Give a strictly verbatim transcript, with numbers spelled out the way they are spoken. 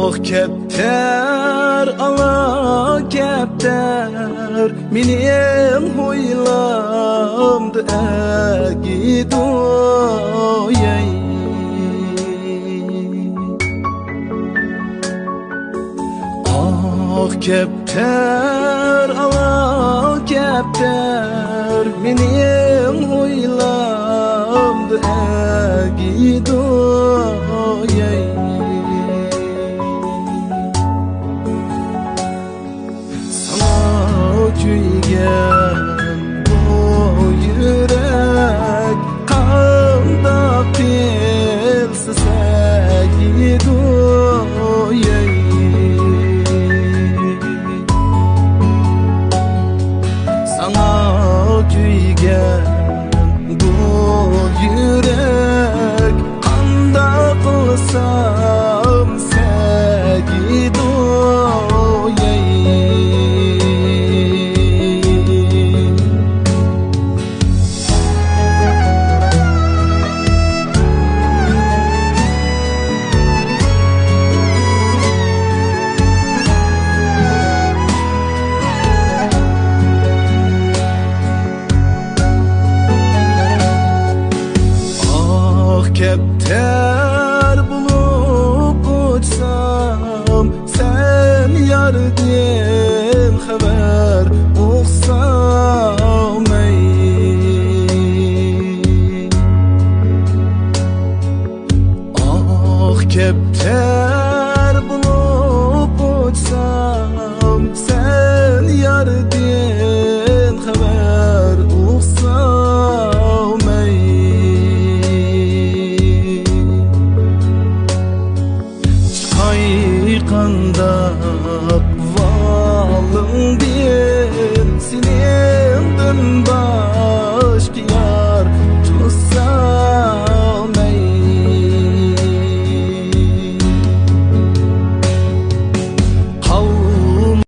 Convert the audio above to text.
ئاق كەپتەر، ئالا كەپتەر، مېنىڭ ھويلامدا ئەگىدۇ، يەي. ئاق كەپتەر، ئالا كەپتەر، مېنىڭ ھويلامدا ئەگىدۇ، يەي. ساڭا كۆيگەن بۇ يۈرەك قانداق قىلسا سەگىدۇ، يەي. ساڭا كۆيگەن بۇ يۈرەك قانداق قىلسام سەگىدۇ، يەي. ئاق كەپتەر بولۇپ ئۇچسام، سەن ياردىن خەۋەر ئۇقسام، ئەي. ئاق كەپتەر بولۇپ ئۇچسام، سەن ياردىن خەۋەر ئۇقسام، ئەي. چىقاي قانداق